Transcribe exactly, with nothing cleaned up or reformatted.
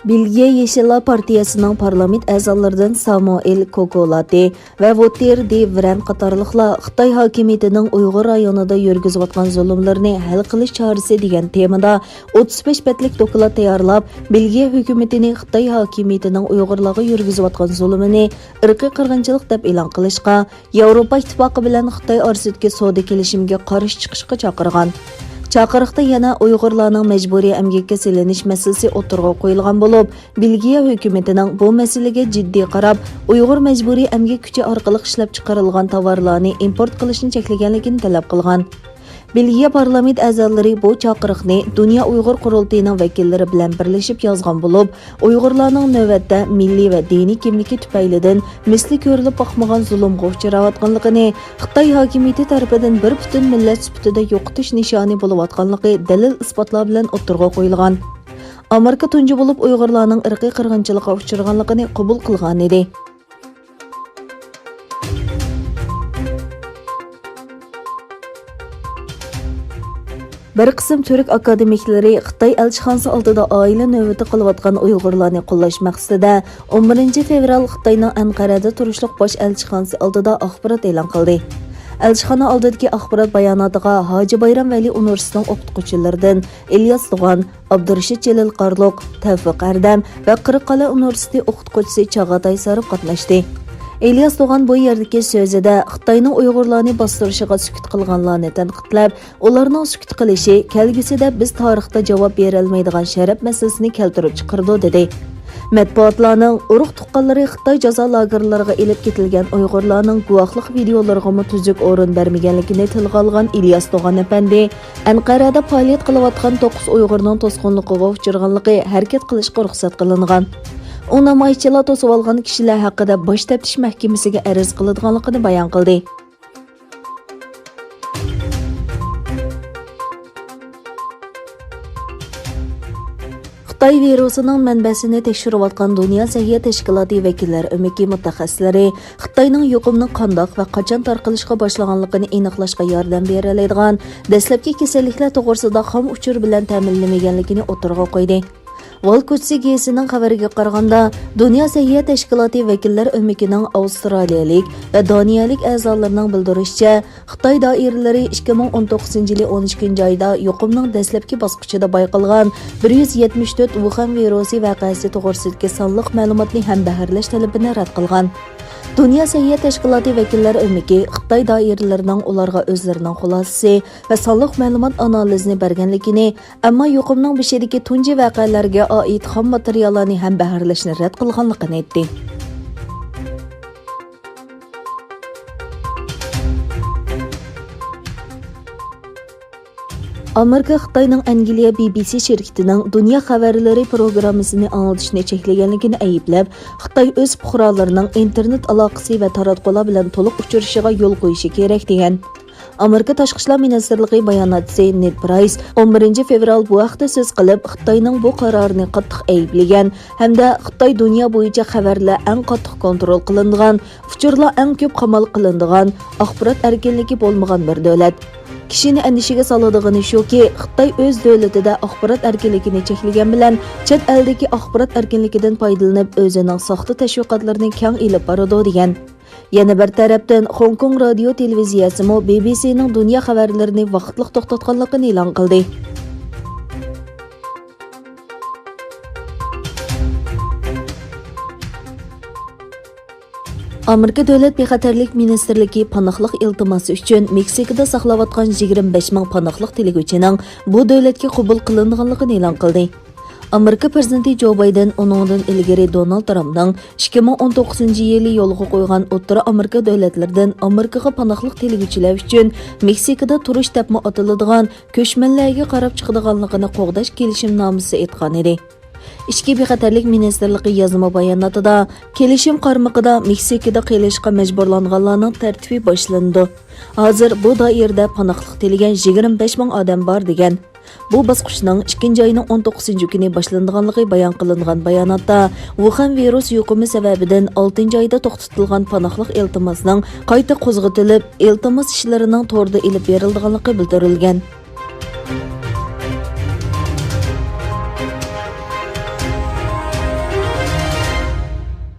بېلگىيە يېشىللار پارتىيەسىنىڭ پارلامېنت ئەزالىرىدىن سامۇئېل كوكولاتى ۋە ۋوتېر دې ۋرەن قاتارلىقلار خىتاي ھاكىمىيىتىنىڭ ئۇيغۇر رايونىدا يۈرگۈزۈۋاتقان زۇلۇملىرىنى ھەل قىلىش چارىسى دېگەن تېمىدا ئوتتۇز بەش بەتلىك دوكلات تەييارلاپ، بېلگىيە ھۆكۈمىتىنى خىتاي ھاكىمىيىتىنىڭ ئۇيغۇرلارغا يۈرگۈزۈۋاتقان زۇلۇمىنى ئىرقىي قىرغىنچىلىق دەپ ئېلان قىلىشقا، ياۋروپا ئىتتىپاقى بىلەن خىتاي ئارىسىدىكى سودا كېلىشىمىگە قارشى چىقىشقا چاقىرغان. چاقىرىقتا يەنە ئۇيغۇرلارنىڭ مەجبۇرىي ئەمگەككە سېلىنىش مەسىلىسى ئوتتۇرىغا قويۇلغان بولۇپ، بېلگىيە ھۆكۈمىتىنىڭ بۇ مەسىلىگە جىددىي قاراپ، ئۇيغۇر مەجبۇرىي ئەمگەك كۈچى ئارقىلىق ئىشلەپچىقىرىلغان تاۋارلارنى ئىمپورت قىلىشنى چەكلىگەنلىكىنى تەلەپ قىلغان. بېلگىيە پارلامېنت ئەزالىرى بۇ چاقىرىقنى دۇنيا ئۇيغۇر قۇرۇلتىيىنىڭ ۋەكىللىرى بىلەن بىرلىشىپ يازغان بولۇپ، ئۇيغۇرلارنىڭ نۆۋەتتە مىللىي ۋە دىنىي كىملىكى تۈپەيلىدىن مىسلى كۆرۈلۈپ باقمىغان زۇلۇمغا ئۇچراۋاتقانلىقىنى، خىتاي ھاكىمىيىتى تەرىپىدىن بىر پۈتۈن مىللەت سۈپىتىدە يوقىتىش نىشانى بولۇۋاتقانلىقى دەلىل-ئىسپاتلار بىلەن ئوتتۇرىغا قويۇلغان. ئامېرىكا تۇنجى بولۇپ ئۇيغۇرلارنىڭ ئىرقىي قىرغىنچىلىققا ئۇچرىغانلىقىنى قوبۇل قىلغانىدى. بىر قىسىم تۈرك ئاكادېمىكلىرى خىتاي ئەلچىخانىسى ئالدىدا ئائىلە نۆۋىتى قىلىۋاتقان ئۇيغۇرلارنى قوللاش مەقسىتىدە، ئون بىرىنچى فېۋرال خىتاينىڭ ئەنقەرەدە تۇرۇشلۇق باش ئەلچىخانىسى ئالدىدا ئاخبارات ئېلان قىلدى. ئەلچىخانا ئالدىدىكى ئاخبارات باياناتىغا ھاجى بايرام ۋەلى ئۇنىۋېرسىتېتىنىڭ ئوقۇتقۇچىلىرىدىن ئىلياس دوغان، ئابدۇرېشىت جېلىل قارلۇق، تەۋپىق ئەردەم ۋە قىرىققالئە ئۇنىۋېرسىتېتى ئوقۇتقۇچىسى چاغاتاي سارىپ قاتناشتى. ئىلياس دوغان بۇ يەردىكى سۆزىدە خىتاينىڭ ئۇيغۇرلارنى باستۇرۇشىغا سۈكۈت قىلغانلارنى تەنقىدلەپ، ئۇلارنىڭ سۈكۈت قىلىشى كەلگۈسىدە بىز تارىختا جاۋاب بېرەلمەيدىغان شەرەپ مەسىلىسىنى كەلتۈرۈپ چىقىرىدۇ، دېدى. مەتبۇئاتلارنىڭ ئۇرۇق-تۇغقانلىرى خىتاي جازا لاگېرلىرىغا ئېلىپ كېتىلگەن ئۇيغۇرلارنىڭ گۇۋاھلىق ۋىدېئولىرىغىمۇ تۈزۈك ئورۇن بەرمىگەنلىكىنى تىلغا ئالغان ئىلياس دوغان ئەپەندى، ئەنقەرەدە پائالىيەت قىلىۋاتقان توققۇز ئۇيغۇرنىڭ توسقۇنلۇقىغا ئۇچرىغانلىقى ھەرىكەت قىلىشقا رۇخسەت قىلىنغان. ئۇ نامايىشچىلار توسۇۋالغان كىشىلەر ھەققىدە باش تەپتىش مەھكىمىسىگە ئەرز قىلىدىغانلىقىنى بايان قىلدى. خىتاي ۋىرۇسىنىڭ مەنبەسىنى تەكشۈرۈۋاتقان دۇنيا سەھىيە تەشكىلاتى ۋەكىللەر ئۆمىكى مۇتەخەسسىسلىرى خىتاينىڭ يۇقۇمنىڭ قانداق ۋە قاچان تارقىلىشقا باشلىغانلىقىنى ئېنىقلاشقا ياردەم بېرەلەيدىغان دەسلەپكى كېسەللىكلەر توغرىسىدا خام ئۇچۇر بىلەن تەمىنلىمىگەنلىكىنى ئوتتۇرىغا قويدى. ۋال كوچىسى گېزىتىنىڭ خەۋىرىگە قارىغاندا، دۇنيا سەھىيە تەشكىلاتى ۋەكىللەر ئۆمىكىنىڭ ئاۋسترالىيەلىك ۋە دانىيەلىك ئەزالىرىنىڭ بىلدۈرۈشىچە، خىتاي دائىرىلىرى ئىككى مىڭ ئون توققۇزىنچى يىلى ئون ئىككىنچى ئايدا يۇقۇمنىڭ دەسلەپكى باسقۇچىدا بايقالغان بىر يۈز يەتمىش تۆت ۋۇخەن ۋىرۇسى ۋەقەسى توغرىسىدىكى سانلىق مەلۇماتنى ھەمبەھىرلەش تەلىپىنى رەت قىلغان. دۇنيا سەھىيە تەشكىلاتى ۋەكىللەر ئۆمىكى خىتاي دائىرىلىرىنىڭ ئۇلارغا ئۆزلىرىنىڭ خۇلاسىسى ۋە سانلىق مەلۇمات ئانالىزىنى بەرگەنلىكىنى، ئەمما يۇقۇمنىڭ بېشىدىكى تۇنجى ۋەقەلەرگە ئائىت خام ماتېرىياللارنى ھەمبەھىرلەشنى رەت قىلغانلىقىنى ئېيتتى. ئامېرىكا خىتاينىڭ ئەنگلىيە بى بى سى شىركىتىنىڭ دۇنيا خەۋەرلىرى پروگراممىسىنى ئاڭلىتىشنى چەكلىگەنلىكىنى ئەيىبلەپ، خىتاي ئۆز پۇقرالىرىنىڭ ئىنتېرنېت ئالاقىسى ۋە تاراتقۇلار بىلەن تولۇق ئۇچرىشىشىغا يول قويۇشى كېرەك، دېگەن. ئامېرىكا تاشقى ئىشلار مىنىستىرلىقى باياناتچىسى نېد پرايس ئون بىرىنچى فېۋرال بۇ ھەقتە سۆز قىلىپ، خىتاينىڭ بۇ قارارىنى قاتتىق ئەيىبلىگەن ھەمدە خىتاي دۇنيا بويىچە خەۋەرلەر ئەڭ قاتتىق كونترول قىلىنىدىغان، ئۇچۇرلار ئەڭ كۆپ قامال قىلىنىدىغان، ئاخبارات ئەركىنلىكى بولمىغان بىر دۆلەت. كىشىنى ئەندىشىگە سالىدىغىنى شۇكى، خىتاي ئۆز دۆلىتىدە ئاخبارات ئەركىنلىكىنى چەكلىگەن بىلەن، چەت ئەلدىكى ئاخبارات ئەركىنلىكىدىن پايدىلىنىپ، ئۆزىنىڭ ساختا تەشۋىقاتلىرىنى كەڭ ئېلىپ بارىدۇ، دېگەن. يەنە بىر تەرەپتىن، خوڭكوڭ رادىيو تېلېۋىزىيەسىمۇ بى بى سىنىڭ دۇنيا خەۋەرلىرىنى ۋاقىتلىق توختاتقانلىقىنى ئېلان قىلدى. ئامېرىكا دۆلەت بىخەتەرلىك مىنىستىرلىكى پاناھلىق ئىلتىماسى ئۈچۈن مېكسىكىدا ساقلاۋاتقان يىگىرمە بەش مىڭ پاناھلىق تىلىگۈچىنىڭ بۇ دۆلەتكە قوبۇل قىلىنىدىغانلىقىنى ئېلان قىلدى. ئامېرىكا پىرېزىدېنتى جو بايدېن ئۇنىڭدىن ئىلگىرى دونالد ترامپنىڭ ئىككى مىڭ ئون توققۇزىنچى يىلى يولغا قويغان ئوتتۇرا ئامېرىكا دۆلەتلىرىدىن ئامېرىكىغا پاناھلىق تىلىگۈچىلەر ئۈچۈن مېكسىكىدا تۇرۇش دەپمۇ ئاتىلىدىغان كۆچمەنلەرگە قاراپ چىقىدىغانلىقىنى قوغداش كېلىشىمنامىسى ئېيتقانىدى. ئىچكى بىخەتەرلىك مىنىستىرلىقى يازما باياناتىدا، كېلىشىم قارمىقىدا مېكسىكىدا قېلىشقا مەجبۇرلانغانلارنىڭ تەرتىپى باشلىنىدۇ. ھازىر بۇ دائىرىدە پاناھلىق تىلىگەن يىگىرمە بەش مىڭ ئادەم بار، دېگەن. بۇ باسقۇچنىڭ ئىككىنچى ئاينىڭ ئون توققۇزىنچى كۈنى باشلىنىدىغانلىقى بايان قىلىنغان باياناتتا، ۋۇخەن ۋىرۇس يۇقۇمى سەۋەبىدىن ئالتىنچى ئايدا توختىتىلغان پاناھلىق ئىلتىماسنىڭ قايتا قوزغىتىلىپ، ئىلتىماس ئىشلىرىنىڭ توردا ئېلىپ بېرىلىدىغانلىقى بىلدۈرۈلگەن.